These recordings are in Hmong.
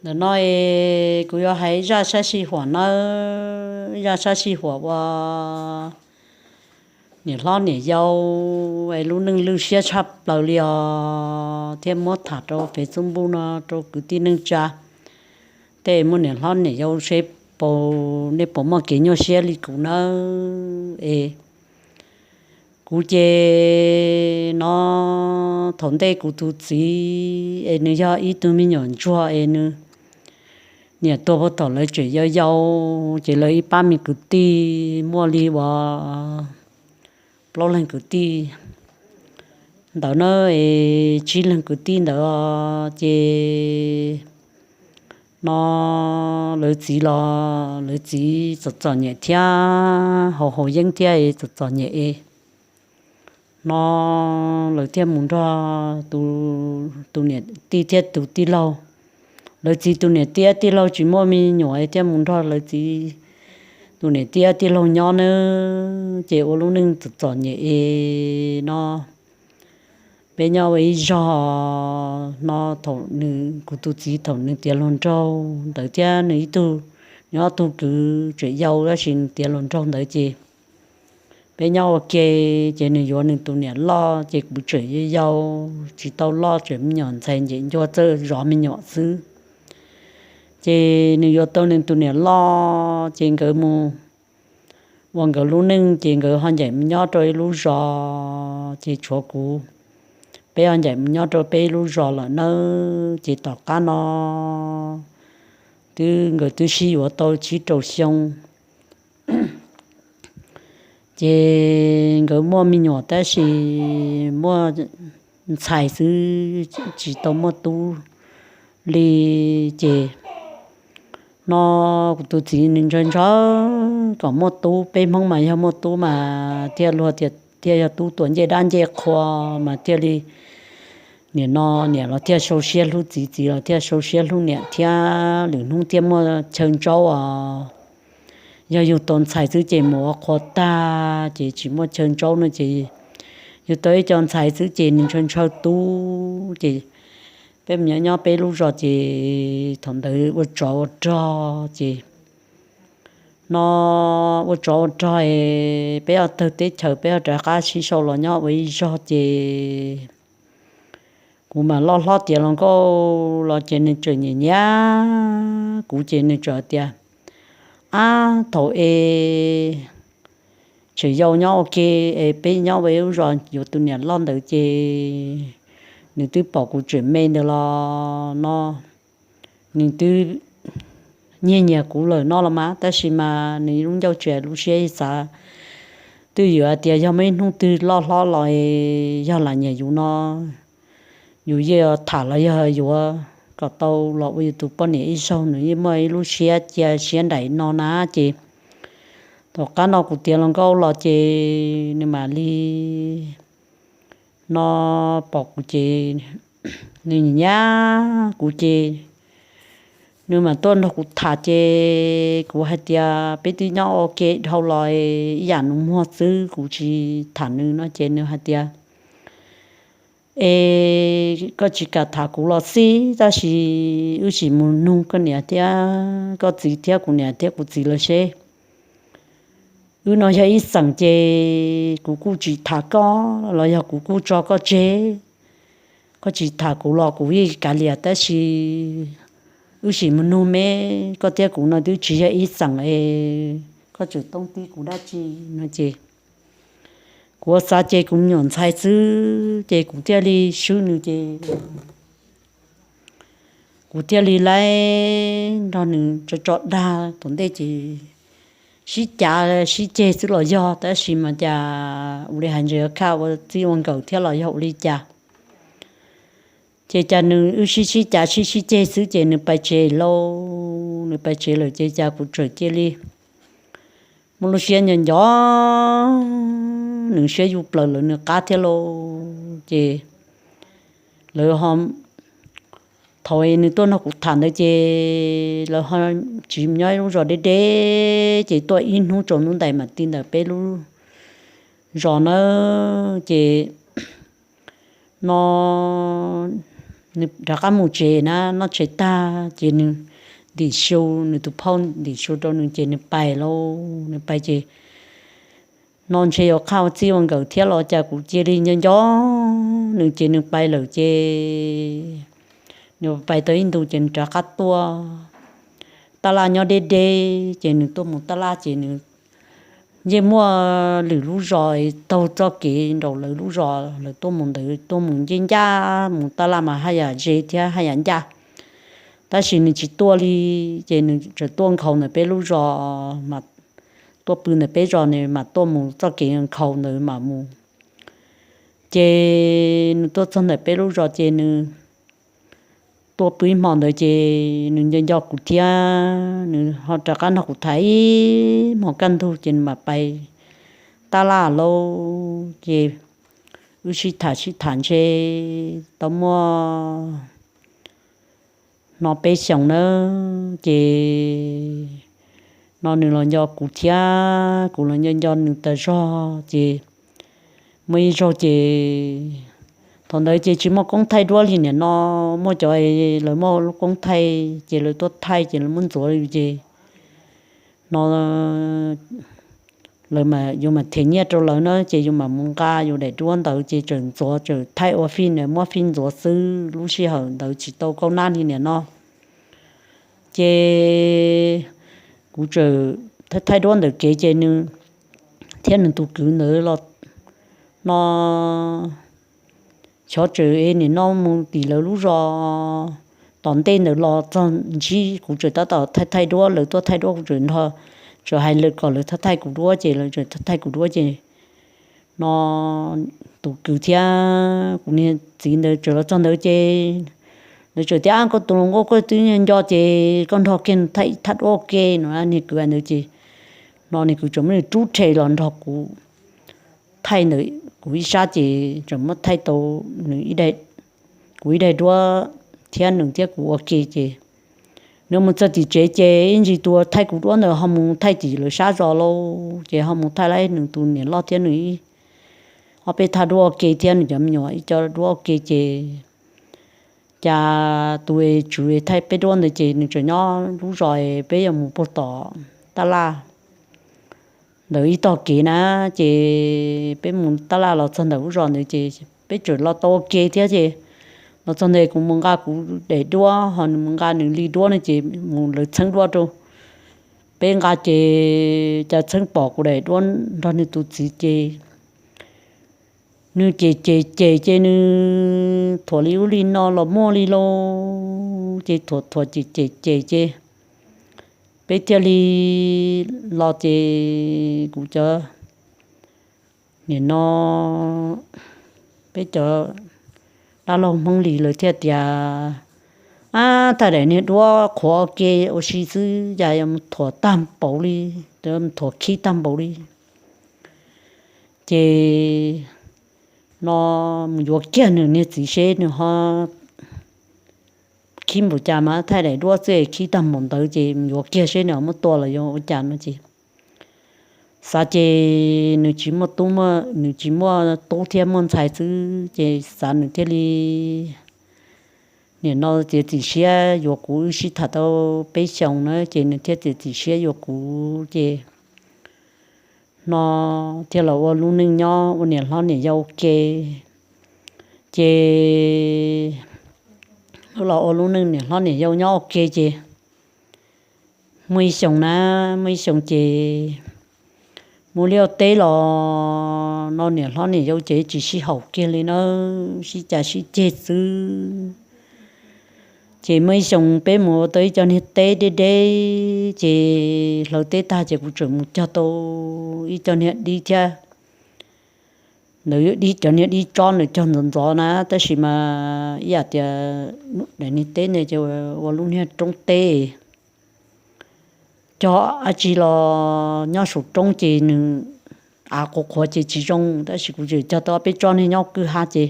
Ntawm no es kuv yuav hais zaj sab sij huam nawb, zaj sab sij huam uas niam hlob niam yau es lub neej lwj siab tshaj plaws li os, thiab muab tham rau Facebook no rau kwv tij neej tsa tej muaj niam hlob niam yau seb puas, nej puas muaj kev nyuaj siab li kuv nawb es. Kuv ces no thaum ntej kuv tus txiv es nws yog ib tug me nyuam ntsuag es nws niam tuag puag thaum lawv tseem yau yau, ces lawv ib pab me kwv tij muaj li uas plaub leeg kwv tij ntawd na, es tsib leeg kwv tij ntawd ces no lawv txiv los lawv txiv txom txom nyem thiab haus haus yeeb thiab es txom txom nyem es no lawv thiaj mus nrog tus niam tij thiab tus tij laug, lawv txiv tus niam tij tij laug tsis muaj me nyuam thiaj mus nrog lawv txiv tus niam tij tij laug nyob nawb, ces ua lub neej txom txom nyem es no peb nyob ua ib zog no thaum nws, kuv tus txiv thaum nws tiav hluas nraug ntawd thiab nws ib tug, nws ob tug kwv tseem yau tab sis nws tiav hluas nraug ntawd ces peb nyob ua ke, ces nws yuav nws tus niam loj ces kuv tseem yau yau, tsis tau loj tseem me nyuam ntxhais ncem ncua txawj zov me nyuam xwb. Ces nws yuav tau nws tus niam loj ces nkawd mus ua nkawd lub neej ces nkawd ho ncaim mus nyob rau ib lub zos ces tshuav kuv, peb ho ncaim mus nyob rau peb ib lub zos lawm nawb. Ces tom qab no twb nkawd twb sib yuav tau tsib rau xyoo ces nkawd muaj me nyuam tab sis muaj ntxhais xwb tsis tau muaj tub li. Ces no kuv tus txiv nws ntshaw ntshaw kom muaj tub, peb Hmoob mas yog muaj tub mas thiaj luag tias thiaj yog tub tuam ncej dab ncej qhua mas thiaj li niam no niam los thiaj sau siab hlub txiv, txiv los thiaj sau siab hlub niam thiab lwm hnub thiaj muaj chaw ntsaub os. Yog yug tau ntxhais xwb ces mus ua qhua tag ces tsis muaj chaw ntsaub no ces yug tau ib co ntxhais xwb ces nws ntshaw ntshaw tub ces peb mus nyob nyob peb lub zos ces thaum ntawd ua tsov ua rog ces no ua tsov ua rog es peb ho tawg teb chaws peb ho rov qab sib sau los nyob ua ib zog ces kuv mam loj hlob tiav hluas nkauj los ces nws tseem nyiam nyiam kuv ces nws tseem tias, ab, thaum es tseem yau nyob ua ke es peb nyob ua ib lub zos yuav tus niam loj ntawd ces nws twb pom kuv tseem me ntawd los no nws twb nyiag nyiag kuv lawm no los mas, tab sis mas nws lub ncauj tsis hais lub siab xav twj ywm hais tias yog muaj ib hnub twg loj hlob los yog lam nyiam yus no, yus yeej tham los yog yuav kom tau los ua yus tus poj niam ib zaug, nws yeej muaj ib lub siab cia siab nraim no na ces tom qab no kuv tiav hluas nkauj los ces nws mam li no pom kuv ces nws nyiam nyiam kuv ces nws mam tuaj nrog kuv tham ces kuv hais tias peb twb nyob ua ke dhau los ib yam nus muag xwb, kuv tsis tham nws no ces nws hais tias, es koj tsis kam tham kuv los xij, tab sis wb sim mus nug koj niam thiab koj txiv thiab kuv niam thiab kuv txiv lawv seb wb no yog ib xeem ces kuv kuj tsis tham koj los yog kuv kuj tso koj tseg. Koj tsis tham kuv los kuv yeej kav liam, tab sis wb sim mus nug me, koj thiab kuv no twb tsis yog ib xeem es koj tseem toob tib kuv dab tsi no ces kuv ua xav ces kuv me nyuam ntxhais xwb ces kuv thiaj li swb nws ces kuv thiaj li laib nrog nws tso tso dag tom ntej ces sib cav sib ceg xwb los yog, tab sis mas cas ua li hais ntsis khaj ua txij ua nkawm thiab los yog ua li cas ces cas nws wb sib sib cav sib sib ceg xwb ces nws pais tsev lauj, nws pais tsev lawm ces cas kuv tseem cia li muaj lub siab nco nco nws siab yuj plaws lawm nws qab thiab lauj ces lawv ho thaum nws tuaj nrog kuv tham ntawd ces lawv ho tsis nyob ib lub zos deb deb ces tuaj ib hnub tsaus hnub ntais mam ti ntawm peb lub zos na ces no nws rov qab mus tsev na, noj tshais tag ces nws ntim su, nws tus phauj ntim su rau nws ces nws pais lauj. Nws pais ces no ntshe yuav qhaj ua txij ua nkawm thiab los cas kuv cia li nco nco nws ces nws pais lawm ces nws pais tau ib ntus ces nws rov qab tuaj. Taj laj nyob deb deb ces nws tuaj mus taj laj ces nws yeej muaj lwm lub zos taug txoj kev nraum lawv lub zos, lawv tuaj mus ntawd tuaj mus ncaj ncaj mus taj laj mas haj yam ze thiab haj yam ncaj. Tab sis nws tsis tuaj li, ces nws tseem tuaj nkhaus ntawm peb lub zos mas, tuaj pw ntawm peb zos nws mas tuaj mus txoj kev nkhaus ntawd mas mus. Ces nws tuaj txog ntawm peb lub zos ces nws tuaj pw ib hmo ntawd ces nws nco nco kuv thiab nws ho rov qab nrog kuv tham ib hmo kaj ntug ces nws mam pais taj laj lauj. Ces wb sib tham sib tham ntshe tau muaj no peb xyoos nawb ces no nws los nco kuv thiab kuv los nco nco nws tas zog ces muaj ib zaug ces thaum ntawd ces tsis muaj koob thaij duab li niam no, muaj cov lawv muaj lub koob thaij ces lawv tuaj thaij ces lawv muab ntxuav li ces no lawv mas yus mam them nyiaj rau lawv na ces yus mam mus nqa yus daim duab ntawd ces tseem ntxuav tseem thaij ua fij na, muab fij ntxuav xwb, lub sij hawm ntawd tsis tau koob nab li niam no. Ces kuv tseem thaij thaij duab ntawm kev ces nws thiab nws tus kwv ntawd los no xyov tseem es nim no mus tim lawv lub zos tom ntej ntawd los txog ntsib kuv tseem tab tom thaij thaij duab, lawv tuaj thaij duab kuv tseem nrog, tseem hais lawv kom lawv thaij thaij kuv duab ces lawv tseem thaij thaij kuv duab ces no tus kwv thiab kuv niag txiv ntawd tseem los txog ntawd ces lawv tseem tias koj tus hluas nkauj koj twb nco ces koj nrog kiag nws thaij ib thaj duab ua ke no. Niag kwv ntawd ces no niag kwv tseem muab nws rub rhe los nrog kuv thaij ntawm kuv ib sab ces tseem muab thaij tau nws, kuv ib daim duab thiab nws thiab kuv ua ke ces nws mus txog tim tsev ces ib ntsis tus thaij kuv duab ntawd ho mus thaij tim lawv sab zos lauj ces ho mus thaij lawm nws tus niam loj thiab nws ib ob peb thaj duab ua ke thiab nws cov me nyuam ib co duab ua ke ces cas tus es tswv thaij peb duab ntawd ces nws tseem nyob lub zos peb yuav mus puag tom taj laj ntawd ib tog kev na. Ces peb mus taj laj los txog ntawm lub zos ntawd ces peb tseem los tau ua ke thiab ces los txog ntawd kuv mus nqa kuv daim duab ho nws mus nqa nws li duab no ces mus lawv txheeb duab rau peb nqa ces cas txheeb pom kuv daim duab nrog nws tus txiv ces nws ces ces ces ces nws thuam li ub li no los muaj li lauj ces thuam thuam ces ces ces ces peb thiaj li los ces kuv cov nim no peb cov dab laug Hmoob li lawv thiaj tias, ab, thaij daim niag duab qhuav ua ke ua si xwb cas yuav mus thuam tag npaum li, thuam khib tag npaum li. Ces no mus yuav kiag nws niag txiv seb nws ho khib npaum cas mas thaij daim duab xwb khib tag npaum ntawd ces mus yuav kiag seb nws ho muab tua los yuav ua cas no ces xav ces nws tsis muaj tub, nws tsis muaj tub thiab muaj ntxhais xwb ces xav nws thiaj li nim no txiav txim siab yuav kuv, wb sib tham tau peb xyoos na ces nws thiaj txiav txim siab yuav kuv ces no thiaj los ua lub neej nyob ua niam hlob niam yau ua ke. Ces los ua lub neej niam hlob niam yau nyob ua ke ces muaj ib xyoos na, muaj ib xyoos ces mus liaj teb los no niam hlob niam yau ces tsis sib haum kiag li na, sib cav sib ceg xwb. Ces muaj ib xyoos peb mus ua tau ib co niag teb deb deb ces hlawv teb tag ces kuv tseem mus cog tau ib co niag dib thiab. Ntawd dib, cov niag dib tsob ntawd cog ntxov ntxov na, tab sis mas ib yam tias daim niag teb ntawd ces ua lub niag roob teb, cog dab tsi los nyob saum roob ces nws av qhuav qhuav ces tsis zoo, tab sis kuv tseem cog tau ob peb tsob niag nyob kwj ha ces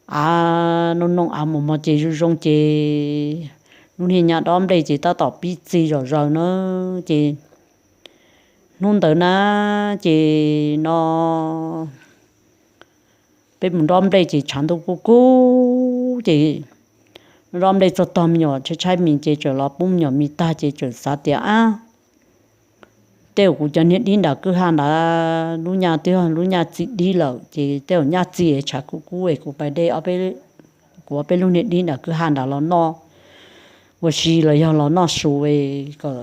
av no noo av mos mos ces zoo zoo ces lub niag nyuam dob nplej ces tab tom pib txi zom zaws na. Ces hnub ntawd na ces no peb mus dob nplej ces tshav ntuj kub kub ces zoj nplej txog tog me nyuam tshaib tshaib mis ces txawm los pub me nyuam mis tag ces txawm xav tias, ab, tej uas kuv cov niag dib nram kwj ha ntawd lub nyaj twb yog lub nyaj txiv dib lawm ces tej uas nyaj txiv tshav kub kub es kuv pais de kuv ob peb lub niag dib nram kwj ha ntawd los noj ua si los yog los noj su es kom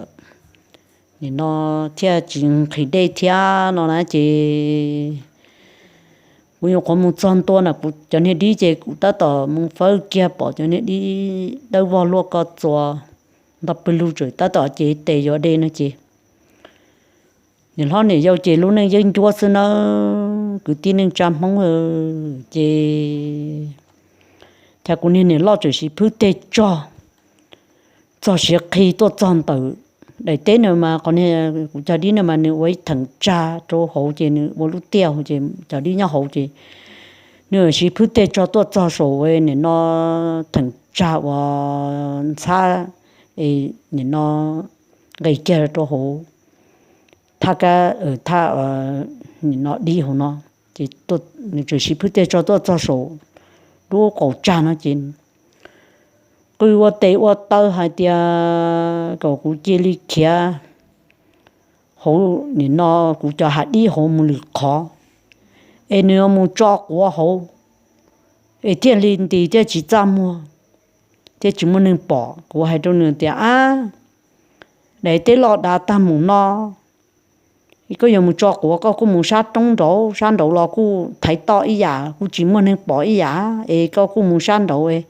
nim no thiaj tsis nqhis dej thiab no na ces kuv nyuam qhuav mus txog ntua na kuv cov niag dib ces kuv tab tom mus fawb kiag pom cov niag dib dawb vog luaj ko txuas nto pw lug tseem tab tom cev tes yuav de no ces niam hlob niam yau ces lub neej yeeb ncuab xwb nawb kwv tij neej tsa Hmoob ces cas kuv niag niam loj tseem siv phwb teg tsog txog siav qhi tuaj txog ntawm daim teb no mas qhov niag kuv cov dib no mas nws ua ib theem tsag rau hauv ces nws ua lub tiaj ces cov dib nyob hauv ces nws siv phwb teg tsog tuaj txog saum nim no theem tsag uas ntxhab nim no nqis kiag rau hauv thaj kab thaj nim no dib hauv no ces nws tseem siv phwb teg tsog tuaj txog saum lub qaum tsag no ces qw ua tes ua taw hais tias kom kuv cia li khiav hauv nim no kuv cov hav dib hauv mus lwm qhov es nws yuav mus tso quav hauv es thiaj li nti thiaj tsis txaj muag thiab tsis muaj neeg pom. Kuv hais rau nws tias, ab, daim teb loj dav tag mus no, koj yuav mus tso quav koj kuj mus sab roob nraud, sab nraud los kuj thaiv toj ib yam kuj tsis muaj neeg pom ib yam es koj kuj mus sab nraud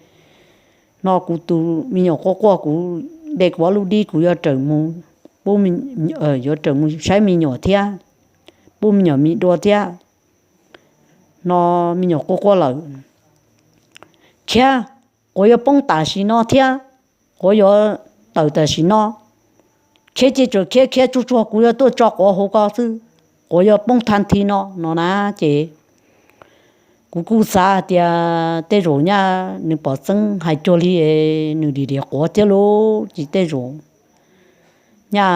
no kuv tus me nyuam quaj quaj kuv de kuv ob lub dib kuv yuav rawm mus, yuav rawm mus saib me nyuam thiab, pub me nyuam mis dua thiab no me nyuam quaj quaj lawm. Khiav, quav yuav poob tam sim no thiab, quav yuav tawm tam sim no, khiav ces tsuas khiav khiav tsuag tsuag kuv yuav tuaj tso quav hauv koj xwb, quav yuav poob thaj thi no no na ces kuv kuj xav tias tej zaum nyaj nws pom txeeb hais cuag li nws dim diav quav thiab lauj ces tej zaum nyaj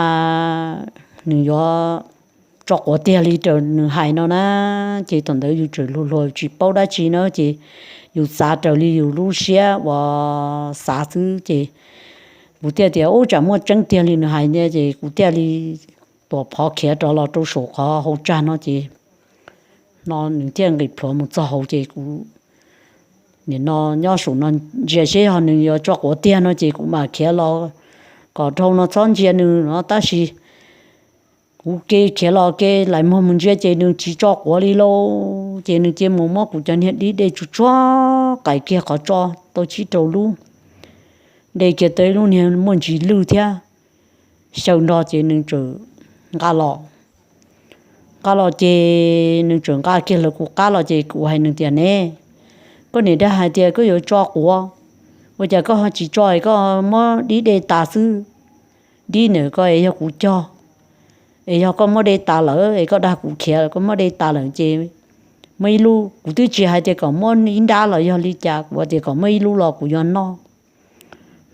nws yuav tso quav tiag li raws nws hais no na ces thaum ntawd yus tseem hluas hluas tsis paub dab tsi na ces yus xav raws li yus lub siab uas xav xwb ces kuv thiaj tias ub tsam muaj tseeb tiag li nws hais ntag ces kuv thiaj li tuam phov khiav rov los rau saum qhov hauv tsag no ces no nws thiaj nqis plhuav mus txog hauv ces kuv nim no nyob saum no ntsia seb yog nws yuav tso quav tiag no ces kuv mam khiav los kom dhau no txhob ntsia nws no tab sis kuv ke khiav los ke lais muag mus ntsia ces nws tsis tso quav li lauj ces nws cia mus muab kuv cov niag dib de tsuag tsuag qais kiag qhov tso tau tsib rau lub, de kiag tau ib lub niag muaj ntsis lwj thiab xyaw nrog ces nws txawm nqa los nqa los ces nws txawm nqa kiag lawv kuv qab los ces kuv hais nws tias ne, koj niam dag hais tias koj yuav tso quav, ua cas koj ho tsis tso es koj muab dib de tas xwb, dib ntawm koj es yog kuv cog es yog koj muab de tas lawm es koj dag kuv khiav koj muab de tas lawm ces muaj ib lub kuv twb tsis hais tias kom muab ib nrab los yog li cas kuv tias kom muab ib lub los kuv yuav noj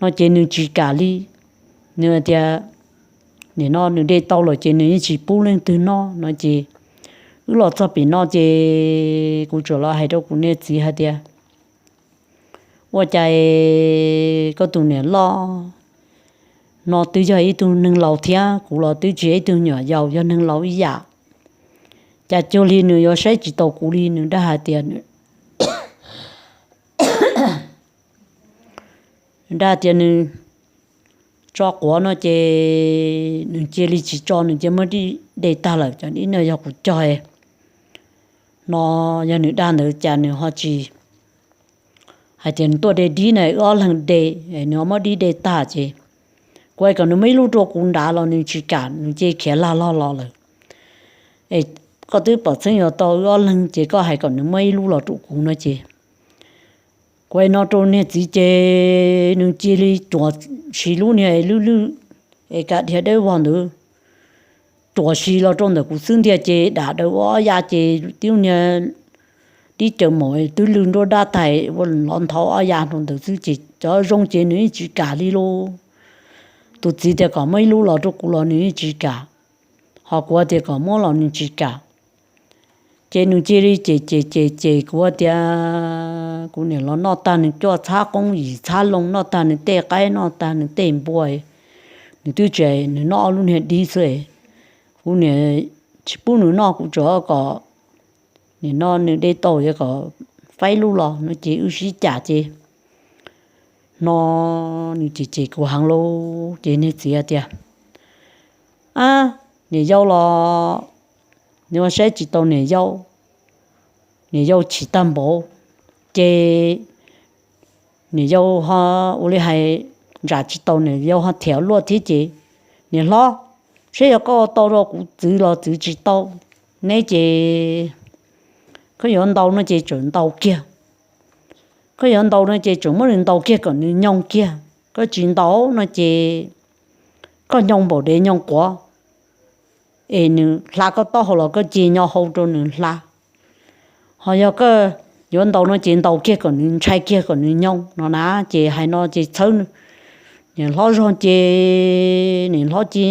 no ces nws tsis kam li, nws tias nim no nws de tau lawm ces nws yeej tsis pub leej twg noj no ces wb los txog pem no ces kuv txawm los hais rau kuv niag txiv hais tias ua cas koj tus niam loj no twb yog ib tug neeg laus thiab kuv los twb tsis yog ib tug nyuam yaus yog neeg laus ib yam, cas cuag li nws yuav saib tsis taus kuv li nws dag hais tias dag tias nws tso quav no ces nws cia li tsis tso nws cia muab dib de tag lawm cov dib no yog kuv cog no, yog nws dag ntawd cas nws ho tsis hais tias nws tuaj de dib na wb ob leeg de, nws ho muab dib de tag ces kuv hais kom nws muab ib lub rau kuv nrad los nws tsis kam nws cia khiav lag log los lawm es koj twb pom txheeb yuav tau wb ob leeg ces koj hais kom nws muab ib lub los rau kuv no ces kuv hais no rau niag txiv ces nws cia li cuam si lub niag lwj lwj es ka dhia dawb vog ntawd cuam si los rau ntawm kuv xwb ntiag ces dam daws ua ob ya ces tib niag dib caws maum twb lwj nruab dab tais ua lov nthau ob ya rau ntawd xwb ces cov zoo ces nws yeej tsis kam li lauj. Tus txiv tias kom muab ib lub los rau kuv los nws yeej tsis kam, ho kuv tias kom muab los nws tsis kam. Ces nws cia li cem cem cem cem kuv tias kuv niam los noj tag nws cuaj txhab qoob yim txhab loo, noj tag nws tej qaib, noj tag nws tej npua, nws twb tsis, nws noj ob lub niag dib xwb. Kuv niam tsis pub nws noj, kuv tsuas kom nim no nws de tau kom faib lub los no ces wb sib cam ces no nws cem cem kuv heev lauj. Ces niag txiv tias, Ab, niam yau los nws ua saib tsis tau niam yau, niam yau chim tag npaum, ces niam yau ho ua li hais ntsam tsis tau, niam yau ho thiam luaj thiab ces, Niam hlob, saib yog koj ua tau rau kuv txwv los txwv tsis tau, neb ces koj yuav ntaus no ces tseem ntaus kiag, koj yuav ntaus no ces tseem muab nws ntaus kiag kom nws nyoog kiag, koj tsis ntaus no ces koj nyoog npaum dev nyoog quav, es nws hla koj taub hau los koj cia nyo hau rau nws hla. Ho yog koj yuav ntaus no ces ntaus kiag kom nws ntshai kiag kom nws nyoog no na. Ces hais no ces txhawb niam hlob zog ces niam hlob cia,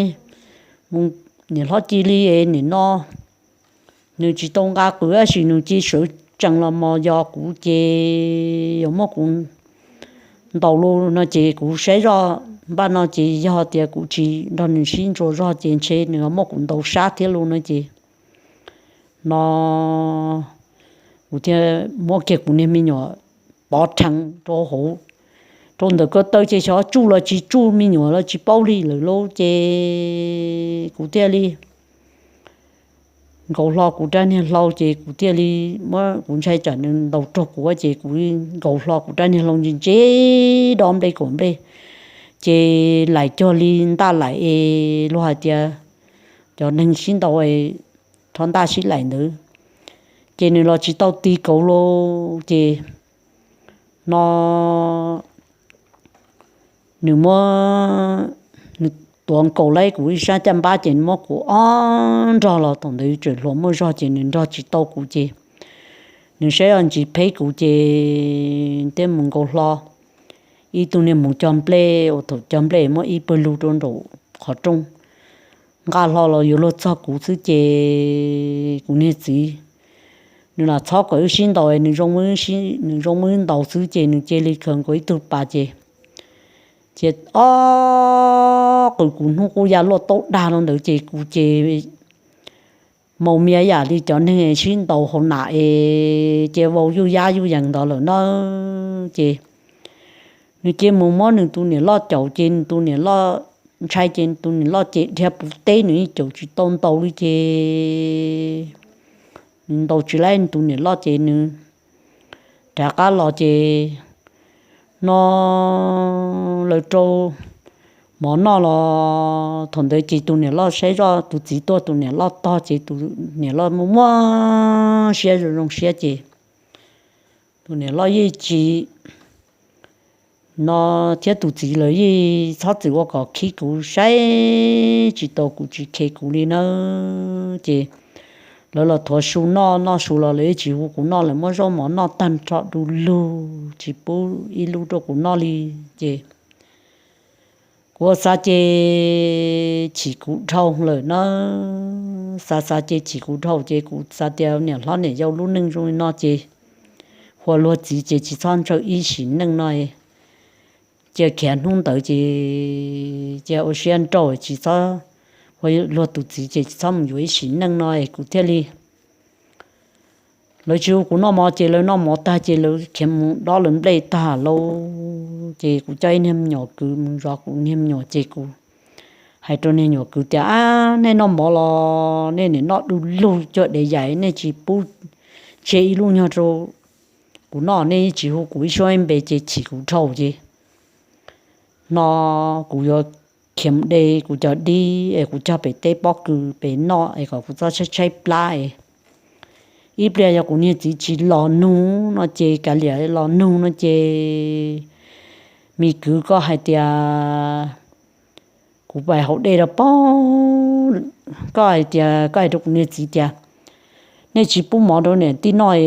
niam hlob cia li nim no nws tsis tau nqa qws tab sis nws cia sawv tsees los mos yos kuv ces yog muab kuv ntaus lus no ces kuv saib zoj npaj no ces yog tias kuv tsis nrog nws sib ntsuas zog ces ntshe nws muab kuv ntaus sab thiab lus no ces no kuv thiaj muab kiag kuv niag me nyuam pov rhees rau hauv, rau ntawm ko taw ces xyov tsuj los tsis tsuj, me nyuam los tsis paub li lawm lauj. Ces kuv thiaj li nkaus hlo kuv rab niag hlau ces kuv thiaj li muab, kuv ntshai tsam nws ntaus raug kuv ces kuv nkaus hlo kuv rab niag hlau ntse ntse, dob nplej kom nplej, ces laim cuag li ntaj laim es luag hais tias cov neeg sib ntaus rho ntaj sib laim ntawd, ces nws los tsis tau ti kauv lauj. Ces no nws muab, nws tuav nkaus lawm kuv ib sab caj npab ces nws muab kuv ob nrog los, thaum ntawd tseem hluas muaj zog ces nws nrog tsis tau kuv ces nws saib zoj ntsis pheb kuv ces thiaj mus nkaus hlo ib tug niag mus cog nplej uas thaum cog nplej muab ib pawg lug rau nraum qhov rooj, nqa hlo los yuav luag txog kuv xwb ces kuv niag txiv nws lam txhob kom wb sib ntaus, nws zoo, nws zoo muab wb ntaus xwb ces nws cia li khaws nkaus ib tug pas ces, ces ob qws kuv hnub qub ya luaj taub dag los ntawd ces kuv ces maus mias yam li cov neeg sib ntaus hauv nam es ces vau yuj yab yuj yees ntawd lawm na. Ces nws cia mus muab nws tus niam loj caum ces nws tus niam loj ntshai ces nws tus niam loj ces dhia puv teb, nws yeej caum tsis tau ntaus li ces nws ntaus tsis laib nws tus niam loj ces nws rov qab los ces no lawv rau mov noj los thaum ntawd ces tus niam loj saib zoj tus txiv tuaj, tus niam loj tog ces tus niam loj muaj muaj siab zoo zoo siab ces tus niam loj yeej tsis no thiab tus txiv lawv yeej txhob txwm ua kom khib kuv, saib tsis taus kuv, tsis khe kuv li nawb. Ces lawv los thuav su noj, noj su los lawv yeej tsis hu kuv noj, lawv muab zaub mov noj tag nrho du lug tsis pub ib lub rau kuv noj li. Ces kuv ua xav ces chim kuv dhau lawm na, xav xav ces chim kuv dhau ces kuv xav tias niam hlob niam yau lub neej zoo li no ces hu luag txiv ces tsis txhob ntshaw ib sim neej no. Cia khiav hnub ntawd ces cia ua siab nrauj, tsis txhob hu luag tus txiv ces tsis txhob mus yuav ib sim neej no es kuv thiaj li lawv tsis hu kuv noj mov ces lawv noj mov tag ces lawv khiav mus dob lawv nplej tag lauj. Ces kuv coj ib niag me nyuam kwv mus zov kuv niag me nyuam ces kuv hais rau niag me nyuam kwv tias, Ab, nej noj mov los nej niam noj du lug cuag dev yaim, nej tsis pub tseg ib lub nyuag rau kuv noj, nej tsis hu kuv ib suab ib npe ces chim kuv dhau ces no kuv yuav khiav mus de kuv cov dib es kuv cog pem teb pob kws pem noj es kom kuv txhob tshaib tshaib plab es ib pliag yog kuv niag txiv tsis los nug no ces kav liam, los nug no ces me kwv koj hais tias kuv pais haus dej rau pob, koj hais tias, koj hais rau kuv niag txiv tias nej tsis pub mov rau niam tij noj,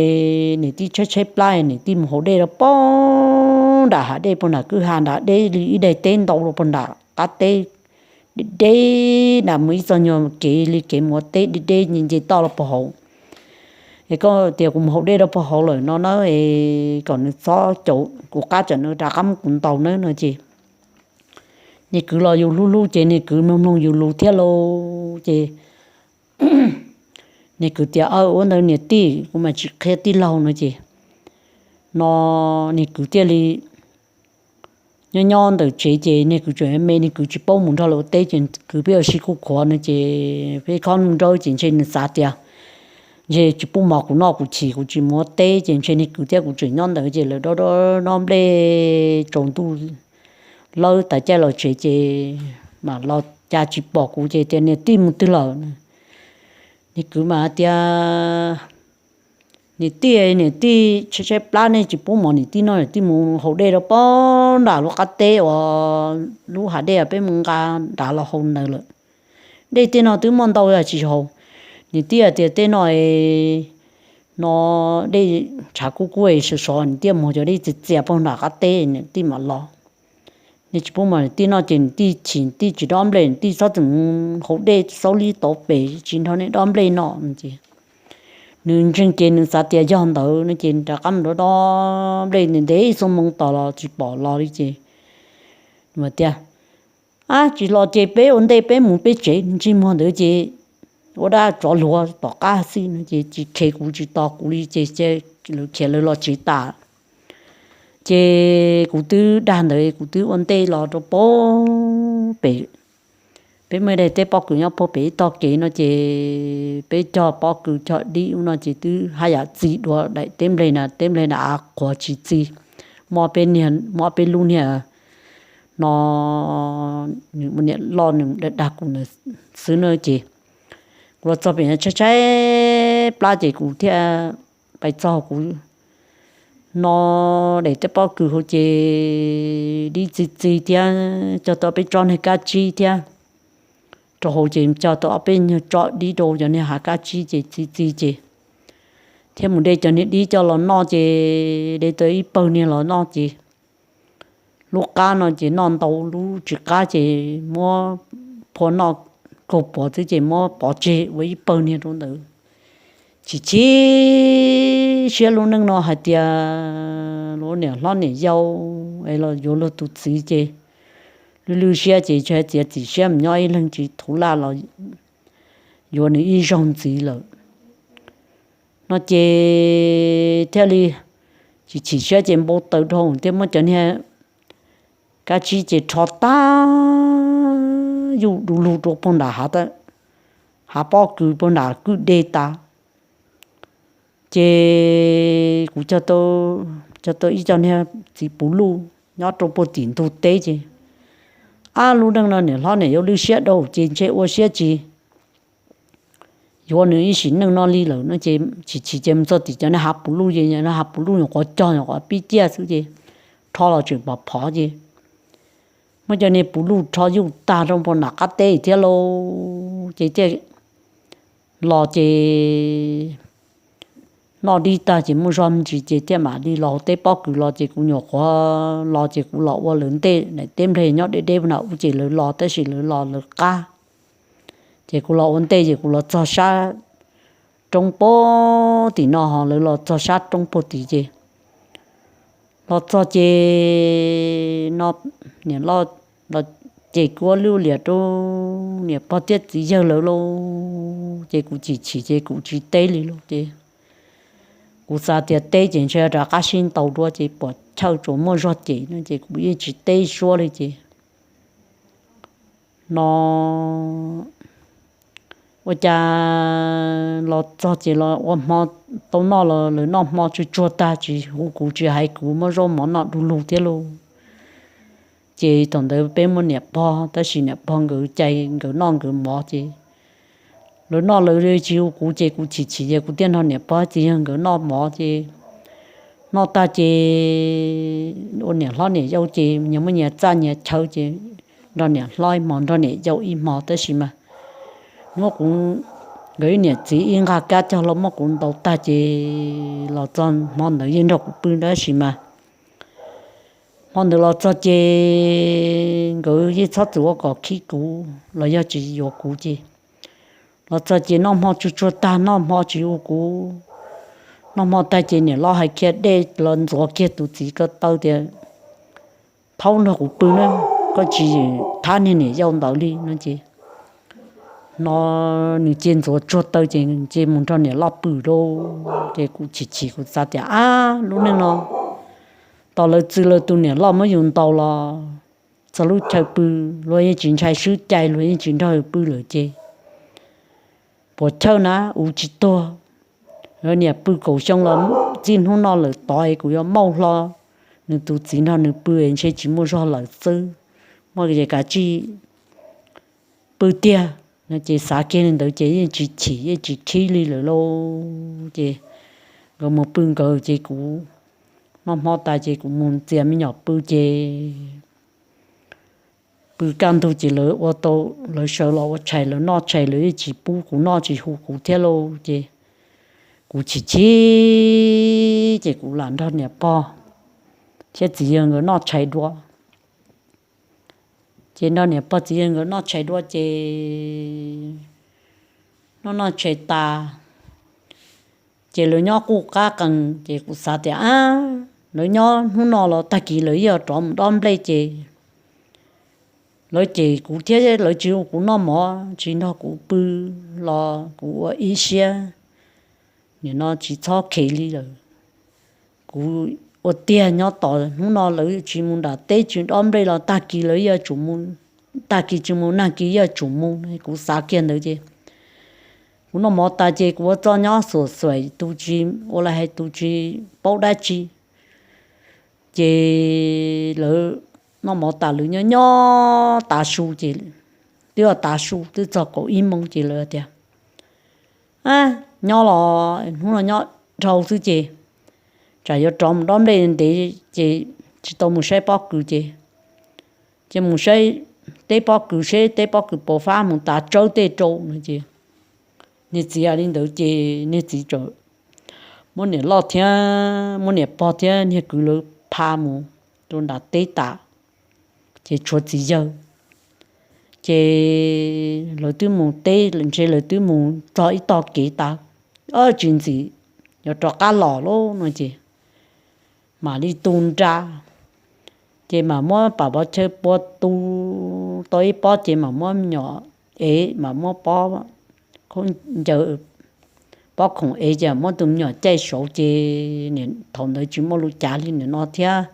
niam tij tshaib tshaib plab, niam tij mus haus dej rau pob nram hav dej, puag nram kwj ha nram deb li ib daim teb ntau rau puag nram qab teb, deb deb nram mus ib txog nyuag kev li kev mus ua teb deb deb nce nce toj los puag hauv. Es koj tias kuv mus haus dej rau pog hauv lawm no na, es kom nws txhob caum kuv qab, tsam nws rov qab muab kuv ntaus na no ces niag kwv los yus hlub hlub ces niag kwv mloog mloog yus lus thiab lauj. Ces niag kwv tias, Aw, ua ntawd niam tij, kuv mas tsis qhia tij laug no ces no niag kwv thiaj li nyob nyob ntawm tsev ces niag kwv tseem me, niag kwv tsis paub mus nrog lawv ua teb ces kwv pheej ua si kuj khuav no ces pheej khob nraub ces ntshe nws xav tias ntshe tsis pub mov kuv noj, kuv chim kuv tsis mus ua teb ces ntshe niag kwv thiab kuv tseem nyob ntawd ces lawv dob dob nplej tsaus ntuj lawb tas caij los tsev ces mam los cas tsis pom kuv ces tias, Niam tij mus twg lawm? Niag kwv mas tias, Niam tij, niam tij tshaib tshaib plab, nej tsis pub mov niam tij noj, niam tij mus haus dej rau pog nram lub qab teb uas lub hav dej peb mus nqa nrad los haus ntawd lawm. Dej tej no twb muaj ntau yog tsis haus. Niam tij hais tias tej no no dej tshav kub kub sov sov, niam tij mus cov dej txias txias pog nram qab teb niam tij mam los. Nej tsis pub mov niam tij noj ces niam tij chim, niam tij tsis dob nplej, niam tij txhob txwm mus haus dej xaub lib tod pem tsis nrog nej dob nplej no no ces nws ntseeg ces nws xav tias yog ntawd no ces rov qab mus dob dob nplej ntev ib xuab moos tos los tsis pom los li ces nws tias, Ab, tsis los ces peb ua ntej peb mus peb tsev, ntsej muag ntawd ces ua dab tsov luag tom qab xwb no ces tsis kheev kuv tsis tos kuv li ces lawv khiav lawv los tsev tas. Ces kuv twb dag ntawd kuv twb ua ntej los rau pog pem, peb muaj ib daim teb pob kws nyob pog pem ib tog kev no ces peb cog pob kws cog dib ub no ces twb haj yam txi dua daim teb nplej na, teb nplej na av qhuav tsis txi, muaj peb niag, muaj peb lub niag no, nws ua niam loj nws dag dag kuv ntawd xwb na ces kuv los txog pem tshaib tshaib plab ces kuv thiaj pais txog kuv no daim teb pob kws hauv ces dib txi txi thiab cog tau peb tsob niag kab tsib thiab rau hauv ces cog tau ob peb nyuag tsob dib rau cov niag hav kab tsib ces txi txi ces thiab mus de cov niag dib coj los noj ces de tau ib pawg niag los noj ces lub qab no ces noj ntau, lub tsis qab ces muab phua noj kaug puav xwb ces muab pov tseg ua ib pawg niag rau ntawd. Chim chim siab lub neej no hais tias luag niam hlob niam yau es los yuav luag tus txiv ces lwj lwj siab ces tsis hais txiav txim siab mus nyob ib leeg tsis thuv laj los yuav nws ib zaug ntxiv lawm no ces thiaj li chim chim siab ces npau taws dhau thiab muab cov niag kab tsib ces rho tag yuj du lug rau pag nram hav pob kws pag nram kwj deg tas. Ces kuv cog tau ib co niag txiv puv luj nyob rau puag tim ntug teb ces, ab, lub neej no niam hlob niam yau lwj siab dhau ces ntshe ua siab tsis yuav nws ib sim neej no li lawm no ces chim chim ces mus txog tim cov niag hav puv luj ces hav puv luj nyuam qhuav cog nyuam qhuav pib ciaj xwb ces rho los tseem pom phov ces muab cov niag puv luj rho yuj tag rau pag nram qab teb thiab lauj ces thiaj los ces noj dib tag ces muaj zog me ntsis ces thiaj mam li los teb pob kws los ces kuv nyuam qhuav los ces kuv los ua lawv ntej, teb nplej nyob deb deb pag nram ub ces lawv los tab sis lawv los lawv qab. Ces kuv los ua ntej ces kuv los txog sab roob puag tim no ho lawv los txog sab roob puag tim ces los txog ces no niam loj los ces kuv ua lub liam rau niam pog thiab txiv yawg lawv lauj ces kuv chim chim ces kuv tsis teb li lauj ces kuv xav tias teb ces ntshe rov qab sib ntaus dua ces puas chawj tsuas muaj zog cem no ces kuv yeej tsis teb suab li ces no ua cas los txog ces los ua hmo tau noj los lawv noj hmo tsuag tsuag tag tsis hu kuv tsis hais kuv muab zaub mov noj du lug thiab lauj. Ces thaum ntawd peb muaj niam pog tab sis niam pog nkawd cais nkawd noj nkawd mov ces lawv noj lawv tsis hu kuv ces kuv chim chim ces kuv thiaj nrog niam pog txiv yawg nkawd noj mov ces noj tag ces ua niam hlob niam yau ces nyias muaj nyias txaj nyias chaw ces nrog niam hlob ib hmo nrog niam yau ib hmo tab sis mas hnub kuv, nkawd ib niam txiv ib nqag kab cog los muab kuv ntaus tag ces los txog hmo ntawd yeej nrog kuv pw tab sis mas hmo ntawd los txog ces nkawd yeej txhob txwm ua kom khib kuv los yog tsis yuav kuv ces los txog ces noj hmo tsuag tsuag tag noj hmo tsis hu kuv Noj hmo tag ces niam loj hais kiag dej los ntxuav kiag tus txiv ko taw tias, Thaub, nrog kuv pw na, koj tsis thab niag niam yau ntawd li no ces no nws cia ntxuav tsuag taw ces cia mus nrog niam loj pw lauj. Ces kuv chim chim kuv xav tias, Ab, lub neej no tos lawv txw lawv tus niam loj muab yus ntaus los txog lub chaw pw luag yeej tsis ntshai swb cai, luag yeej tsis nrog yus pw lawm ces puas chawj na, ua tsis tuag. Niam pw kaum xyoo los txij hnub no lawm tod es kuv yuav mauj hlo nws tus txiv nrog nws pw es ntshe tsis muaj zog lawm xwb. Muaj ces kav tsij pw tiag no ces xav kiag li ntawd ces yeej tsis chim yeej tsis khib li lawm lauj. Ces nkawd mus pw nkawd ces kuv noj hmo tas ces kuv mus ntxias me nyuam pw ces pw kaj ntug ces lawv ua tau, lawv sawv los ua tshais, lawv noj tshais, lawv yeej tsis pub kuv noj tsis hu kuv thiab lauj. Ces kuv chim chim ces kuv lam nrog niam pog thiab txiv yawg nkawd noj tshais dua. Ces nrog niam pog txiv yawg nkawd noj tshais dua ces noj noj tshais tas ces lawv nyob quj qab qees ces kuv xav tias, Ab, lawv nyob hnub no los tag kis lawv yeej rov mus dob nplej ces lawv cem kuv thiab lawv tsis hu kuv noj mov, tsis nrog kuv pw los kuv ua ib siab, nim no tsis txhob khev li lawm. Kuv ua tiag nyob tos hnub no lawv tsis mus nram teb tsis dob nplej los tag kis lawv yuav tsum mus, tag kis tsis mus nag kis yuav tsum mus. Kuv xav kiag ntawd ces kuv noj mov tas ces kuv ua txuj nyob xuam xuam tus tsis ua li hais tus tsis paub dab tsi. Ces lawv noj mov tas lawv nyob nyob tav su ces twb yog tav su twb txog kaum ib moos ces lawv tias, Ab, nyob los hnub no nyob dhau xwb ces tsam yuav rov mus dob nplej ntev ces tsis tau mus saib pob kws ces, ces mus saib teb pob kws seb teb pob kws puas fab mus tav tsawb tej rau no ces niag txiv hais li ntawd ces niag txiv txawm muab niam loj thiab muab niam pog thiab niag kwv lawv pha mus rau nram teb tas, ces tshuav txiv yawg. Ces lawv twb mus teb ntshe lawv twb mus txog ib tog kev tas, tsis ntxim yuav rov qab los lauj no ces mam li tu nra, ces mam muab pam pov chaw pua tu tau ib pob ces mam muab me nyuam ev, mam muab pob khaub ncaws, pob khoom ev ces muab tus me nyuam caij saud ces thaum ntawd tsis muaj lub cav li nim no thiab.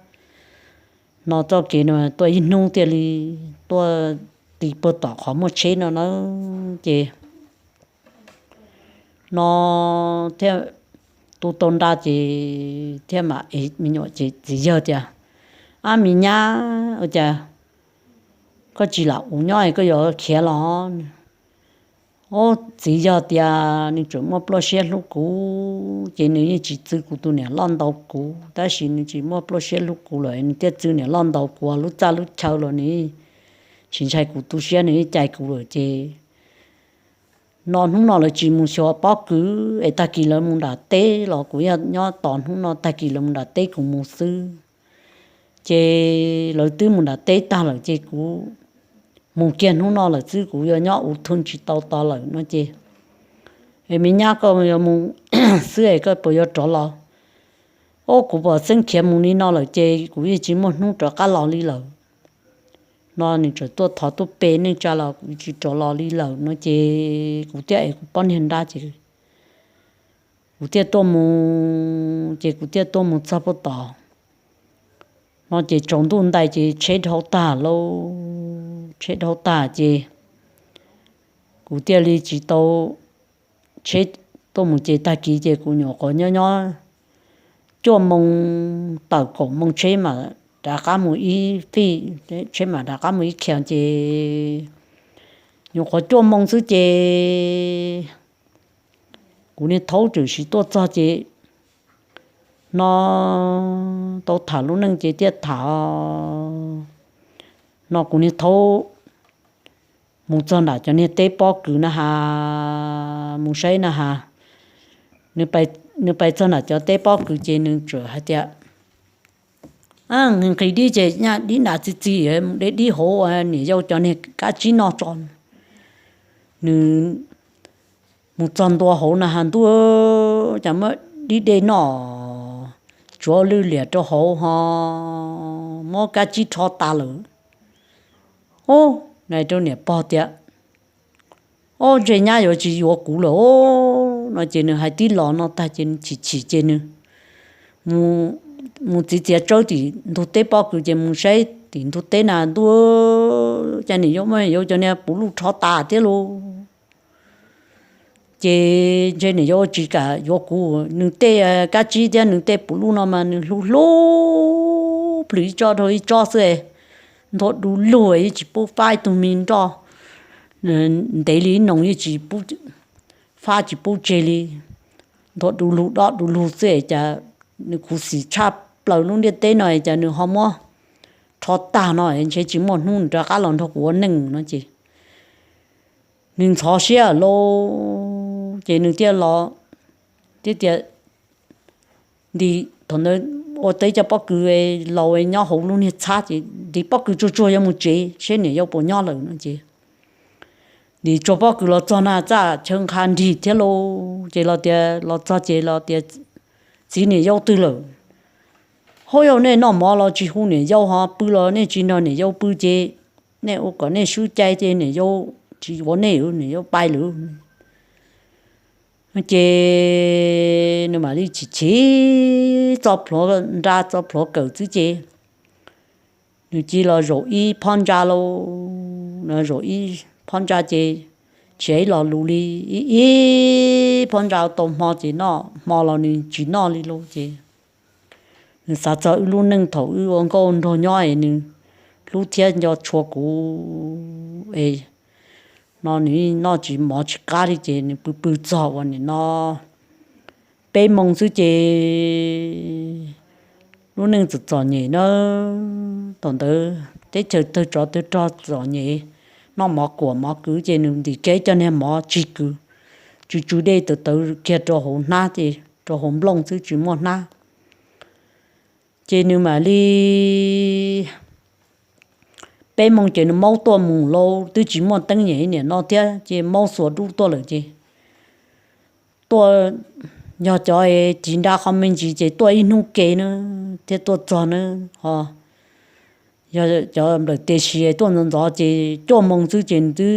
No txoj kev no tuaj ib hnub thiaj li tuaj ti puag tom qhov muaj tsheb no na ces no thiaj tu tau nra ces thiaj mam ev me nyuam ces txiv yawg tias, Ab, me nyab, ua cas koj tsis lam ua nyob es koj yuav khiav los? Ob, txiv yawg tias nws tseem muaj pluaj siab hlub kuv ces nws yeej tsis txw kuv tus niam loj ntaus kuv, tab sis nws tsis muaj pluaj siab hlub kuv lawm nws thiaj txw niam loj ntaus kuv, lub txaj lub chaw los nws tsis ntshai kuv tu siab, nws yeej cais kuv lawm ces no hnub no lawv tsis mus xyuas pob kws es tag kis lawv mus nram teb los kuv yog nyob tos hnub no tag kis lawv mus nram teb kuv mus xwb. Ces lawv twb mus nram teb tag lawm ces kuv mus kiag hnub no lawm xwb, kuv yuav nyob ua thwj tsis tau tos lawm no ces, Es me nyab, koj yuav mus xwb es koj puas yuav rov los? Ob, kuv pom xeeb khiav mus li no lawm ces kuv yeej tsis muaj hnub rov qab los li lawm. No nws tseem tuaj thov tuaj pe neej tsa los kuv tsis rov los li lawm no ces kuv thiaj ev kuv poj niag nrab ces kuv thiaj tuaj mus, ces kuv thiaj tuaj mus txog puag tod. No ces tsaus ntuj ntais ces tsheb dhau tag lauj, tsheb dhau tag ces kuv thiaj li tsis tau, tsheb tuaj mus ces tag kis ces kuv nyuam qhuav nyob nyob cuaj moo tawm kaum moo tsheb mam rov qab mus ib fij, tsheb mam rov qab mus ib khiav ces nyuam qhuav cuaj moo xwb ces kuv niag thaub tseem sim tuaj txog ces no tau tham lub neej ces thiaj tham no kuv niag thaub mus txog nram cov niag teb pob kws na has, mus saib na has. Nws pais txog nram cov teb pob kws ces nws tseem hais tias, nqhis dib ces nyaj dib nram txi txiv, mus de dib hauv niam yau cov niag kab tsib noj tso. Nws mus txog ntua hauv na has, ntuj, cas muab dib dej noj, tsuav lwj liam rau hauv ho muab kab tsib rho tas lawm. Ub, hais rau niam pog tias, Ob, ntshe nyab yuav tsis yuav kuv lawm os, no ces nws hais tib los no tag ces nws chim chim ces nws mus txiav txiav tsawb tim ntug teb pob kws ces mus saib tim ntug teb na ntuj, cas niam yau muab niam yau cov niag puv luj rho tas thiab lauj. Ces ntshe niam yau tsis kam yuav kuv, nws tej kab tsib thiab nws tej puv luj no mas nws hlub hlub plhws ib tsob dhau ib tsob xwb, ntuag du lug, yeej tsis pub fab ib tug me nroj, ntev li ib noo yeej tsis pub fab, tsis pub tseg li, ntuag du lug dob du lug xwb es cas nws khuv xim tshaj plaws lub ntiaj teb no es cas nws ho muab rho tag no es ntshe tsis muaj hnub nws rov qab los nrog kuv ua neej no ces nws ntxhov siab lauj. Ces nws thiaj los, thiaj tias, ntim thaum ntawd ua teb cov pob kws laus nyob hauv lub niag txhab ces ntim pob kws tsuag tsuag yuav mus tsev seb niam yau puas nyob lawm no ces ntim tsuag pob kws los txog na txaj chaw nqha nrig thiab lauj. Ces los tias, los txog ces los tias, Txiv, niam yau twg lawm? Hauj yau, nej noj mov los tsis hu niam yau ho pw los nej tsis nrog niam yau pw ces nej ua kom nej swb cai ces niam yau tsis yuav nej, niam yau pai lawm. Ces nws mam li chim chim txo plhuav nra txo plhuav kawm xwb ces nws cia los zaum ib phab ntsa lauj. Zaum ib phab ntsa ces tsis ib los lus li, ib ib phab ntsa tau hmo ces noj, hmo los nws tsis noj li lauj. Ces nws xav txog wb lub neej thaum wb ua nkauj nraug nyob es nws hlub thiab nco tshua kuv es no nws noj tsis mov tsis qab li ces nws pw pw txog uas nim no peb moos xwb ces lub neej txom txom nyem na. Thaum ntawd teb chaws tawg tsov tawg rog txom nyem, noj mov kuam mov kwv ces nws ntim kiag cov niag mov tsis kwv, tsw tsw dej tawv tawv kiag rau hauv hnab ces rau hauv nplooj xwb tsis muaj hnab. Ces nws mam li peb moos ces nws maub tuaj mus lauj, twb tsis muaj teeb nyem niam no thiab ces maub xuas dub tuaj lawm ces tuaj, yog cov ris nra qhov me ntsis ces tuaj ib hnub ke na thiaj tuaj txog na. Ho yog cov nplawm tiam sis tuaj ntxov ntxov ces cuaj moos xwb ces nws twb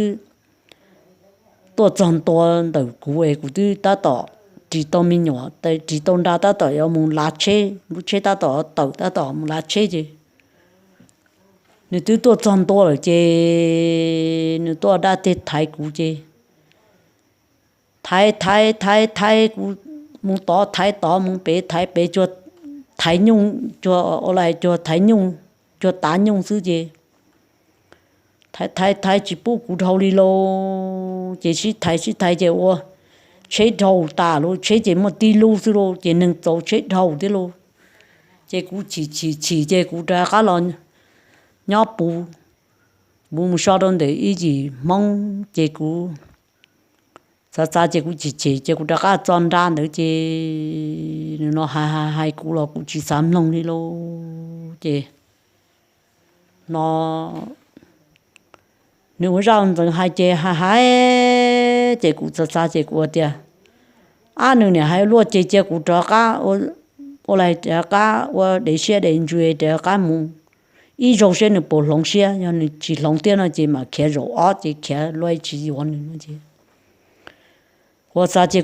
tuaj txog ntua ntawm kuv es kuv twb tab tom ris tau me nyuam, ris tau nra tab tom yuav mus lav tsheb, lub tsheb tab tom tawm tab tom mus lav tsheb ces nws twb tuaj txog ntua lawm ces nws tuaj dab teg thaiv kuv ces thaiv thaiv thaiv thaiv kuv mus tod thaiv tod mus pem thaiv pem cuag thaiv nyuj, cuag ua li cuag thaiv nyuj, cuag tav nyuj xwb ces thaiv thaiv thaiv tsis pub kuv dhau li lauj. Ces sib thaiv sib thaiv ces ua tsheb dhau tas lauj, tsheb ces muaj tib lub xwb lauj ces neeg txaus tsheb dhau thiab lauj. Ces kuv chim chim chim ces kuv rov qab los nyob puv, kuv mus so rau ntawm ib yim Hmoob ces kuv xav xav ces kuv chim chim ces kuv rov qab txo nra ntawd ces nws no hais hais hais kuv los kuv tsis xav mloog li lauj. Ces no nws ua zaj ntxeev hais ces hais hais ces kuv xav xav ces kuv tias, ab, nws niam hais luaj ces cia kuv rov qab ua li rov qab ua dev siab dev ntsws rov qab mus ib zaug seb nws puas hloov siab, yog nws tsis hloov thiab no ces mam khiav zaum ob ces khiav luaj tsis yuav nws no ces kuv xav ces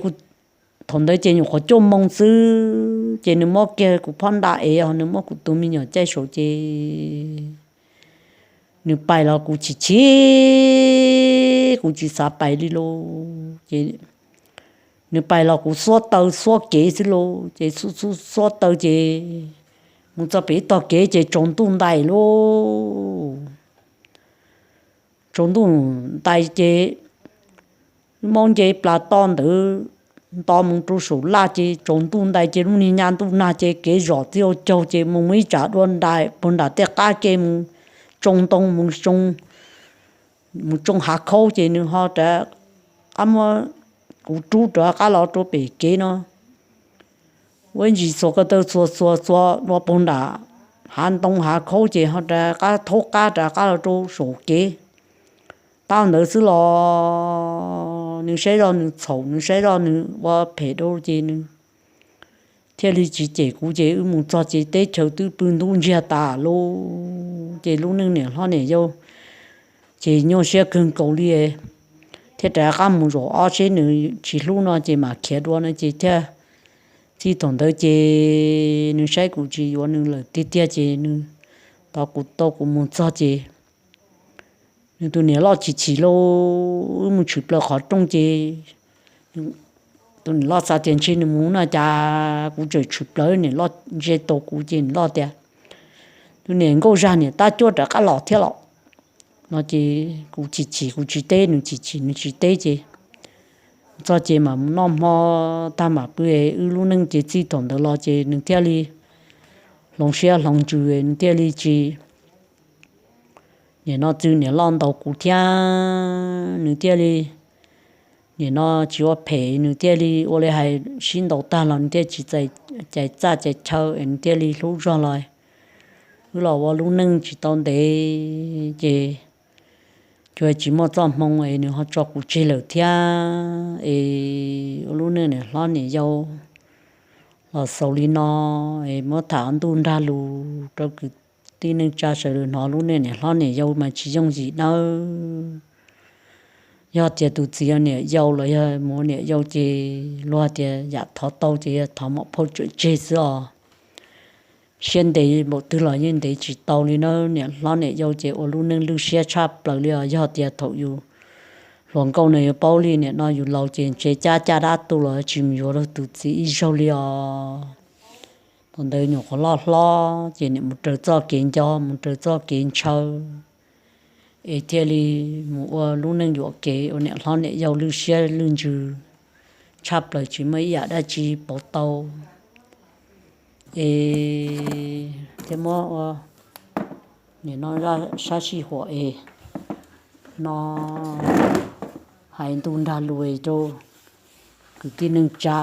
thaum ntawd ces nyuam qhuav cuaj moos xwb ces nws muab kiag kuv phab nra es ho nws muab kuv tus me nyuam caij saum ces nws pais los kuv chim chim, kuv tsis xav pais li lauj. Ces nws pais los kuv xuab taw xuab kev xwb lauj, ces xuab xuab taw ces mus txog pem ib tog kev ces tsaus ntuj ntais lauj. Tsaus ntuj ntais ces maub nce plas toj ntawd nto mus rau saum laj ces tsaus ntuj ntais ces lub niag nyab ntuj nag ces kev zom txij ua caug ces mus mus ib tsam dua ntais puag nram tej qab ke mus tsoo ntoo mus tsoo, mus tsoo hav khaub ces nws ho rov qab muab kuv rub rov qab los rau pem kev no. Ua ntsis txuas ko taw txuas txuas txuas dua puag nram hav ntoo hav khaub ces ho rov qab thaub qab rov qab los rau saum kev. Tau ntawd xwb los nws saib zoj nws txhaum, nws saib zoj nws ua phem dua ces nws thiaj li tsis cem kuv ces wb mus txog ces teb chaws twb pw ntub ntsiag tas lawm. Ces lub neej niam hlob niam yau ces nyuaj siab kawg nkaus li thiaj rov qab mus zaum ob seb nws tsis hlub no ces mam khiav dua no ces thiaj, txij thaum ntawd ces nws saib kuv tsis yuav nws lawm tiag tiag ces nws tos kuv tau kuv mus txog ces nws tus niam loj chim chim lauj, wb mus tshwm plaws qhov rooj ces tus niam loj xav tias ntshe nws mus no cas kuv tseem tshwm plaws, niam loj ntsia tau kuv ces niam loj tias, tus niam nkauj zag niam tab cuab rov qab los thiab los no ces kuv chim chim kuv tsis teb, nws chim chim nws tsis teb ces txog ces mam mus noj hmo tag mam pw. Wb lub neej ces txij thaum ntawd los ces nws thiaj li hloov siab hloov ntsws, nws thiaj li tsis nim no txwv niam loj ntaus kuv thiab nws thiaj li nim no tsis ua phem, nws thiaj li ua li hais sib ntaus tag los nws thiaj tsis txais cai txaj cai chaw es nws thiaj li hlub zog los wb los ua lub neej tsis tau ntev ces cuag tsis muaj txoj hmoo es nws ho tso kuv tseg lawm thiab es ua lub neej niam hlob niam yau los xaus li no es muab tham ntuj nrag lus rau kwv tij neej tsa sawv daws hnov. Lub neej niam hlob niam yau mas tsis yooj yim nawb. Yog tias tus txiv yog niam yau los yog mus niam yau ces luag tias yam thov tau ces yog thov mam phauj tsawm tseg xwb os. Siab ntev npaum twg los yeej ntev tsis tau li nawb. Niam hlob niam yau ces ua lub neej lwj siab tshaj plaws li os. Yog tias thaum yus hluas nkauj no yuav paub li, nim no yus laus ces ntshe cab caj dab tu los tsis mus yuav tus txiv ib zaug li os. Thaum ntawd nyuam qhuav loj hlob ces nim mus raws txoj kev nco mus raws txoj kev ntshaw es thiaj li mus ua lub neej yuam kev ua niam hlob niam yau lwj siab lwj ntsws tshaj plaws tsis muaj ib yam dab tsi pauv tau es thiaj muab ua nim no sab sij huam es no hais ntuj nrag lus rau kwv tij neej tsa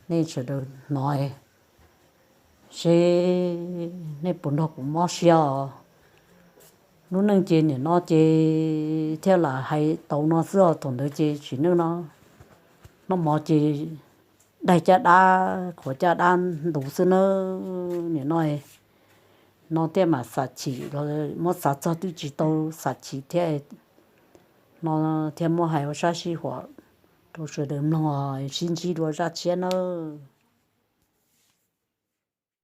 nej sawv daws hnov seb nej puas nrog kuv mob siab os. Lub neej ces nim no ces thiaj lam hais tau no xwb os. Thaum ntawd ces tsim neej no noj mov ces daig caj dab khuav caj dab ntuv xwb nawb. Nim no no thiaj mam xam chim los muab xav txog twb tsis tau xam chim thiab no thiaj muab hais ua sab sij huam rau sawv daws mloog os. Sib ntsib dua zaj tshiab nawb.